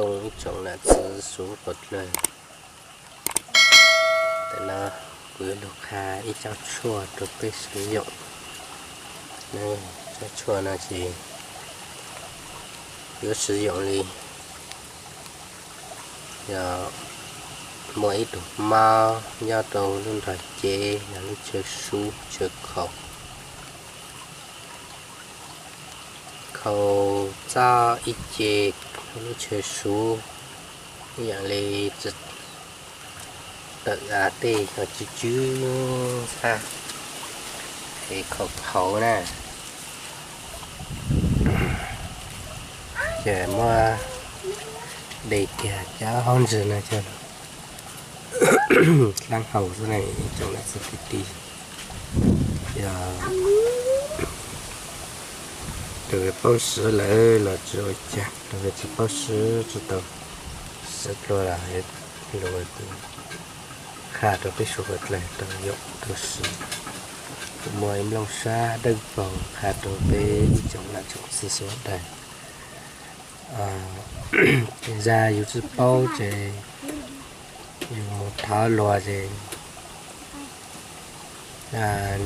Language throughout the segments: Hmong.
Ib tsoom nam txiv suav dlawg, tam no kuv yuav lug qha ib co tshuaj rau peb sawv yoom. Cov tshuaj no ces yuav sawv yoom li yog muaj ib tug mob nyob rau lub nrog cev yog lub chaw sub chaw khaus, khaus txob ib ce lub chaw sub, ib yam li tawm tej cwj cwb ntxhab es khaus khaus na, ces muab de kiag cov hauv ntswg no coj lug dlaab haus xwb na ib tsoom nam txiv kwv tij. Yog tus paub swv lawm los tsis ua cas, tus tsis paub swv tsis tau swv dlua los luag qha rau peb suav dlawg tau yoom tau swv. Kuv muaj ib nplooj sab dawb paug qha rau peb ib tsoom nam tsoom txiv suav dlawg. Zag yus tsis paub ces yus mus thov luag ces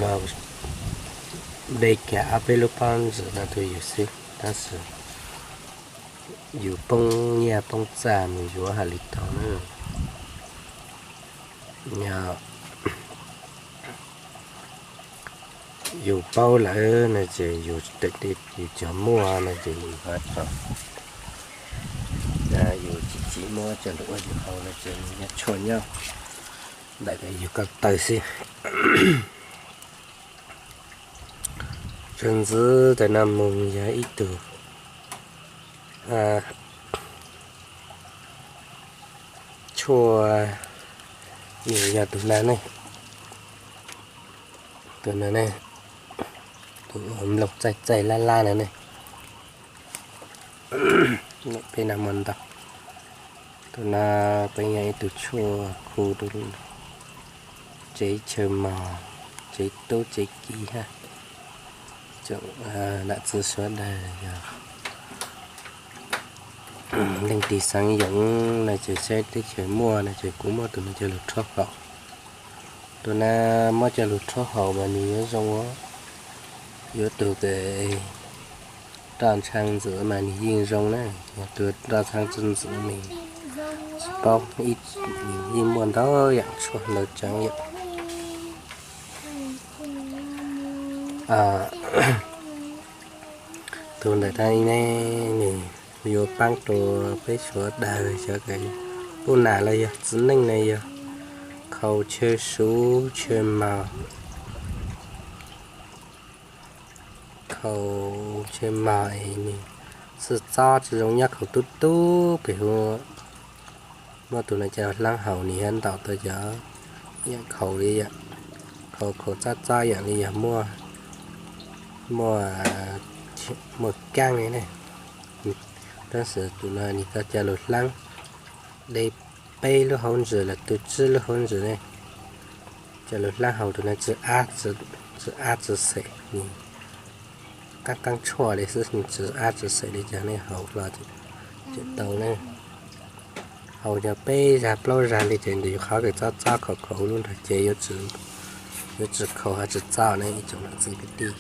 luag de kiag ob peb lub pob ntsws no rau yus xwb, tab sis yus poob nyiaj poob txaj mus yuav hais li tau na. Yog yus paub lawm no ces yus cog muaj no ces yus ho tso, yus tsis tsis muab coj lug ua yus haus no ces nws nyob tshuaj nyob ntawm yus ko taw xwb. Tshuaj ntxiv tam no mus yog ib tug tshuaj, nws yog tus no ne, tus no ne, tus nplooj txaij txaij lab lab no ne. Peb no muaj ntau. Tus no peb yog ib tug tshuaj khu rau tsev chaw mos, tsev tub tsev kiv hab. Tsoom nam txiv suav dlawg yog leej twg xaav yoom no ces saib teb chaws muaj no ces kuv muab tus no coj lug rhaub haus. Tus no muab coj lug rhaub haus mas nws yuav zoo, yuav tus roj ntshaav ntxwv mas nws yeej zoo na, yog tus roj ntshaav tsi ntxwv nws tsis paub, yeej muaj ntau yaam tshuaj ntau tsav yom. Tus ntawm no ne, nws yuav paab rua peb suav dlawg cov kws pub nam los yog txiv neej na yog khaus chaw suv chaw mos, khaus chaw mos es nws xwb txob tsi zoo nyob khaus tub tub pem hu. Muab tus no coj lug dlaab haus nws yuav ntaus tau cov yaam khaus li, khaus khaus txob txob yaam li yog muaj, muaj kaab li ne. Tab sis tus no nws tau coj lug dlaab de peb lub hauv ntsws los tug tsib lub hauv ntsws ne. Coj lug dlaab haus tus no tsi ab tsi xem, nws qaab qaab tshuaj li xwb, nws tsi ab tsi xem li, coj nej haus hlo ces tau ne. Haus yog peb zag plaub zag li ces ntawm yus qhov kws txob txob khaus khaus lub nrog ces yuav tsi khaus hab tsi txob ne ib tsoom nam txiv kwv tij.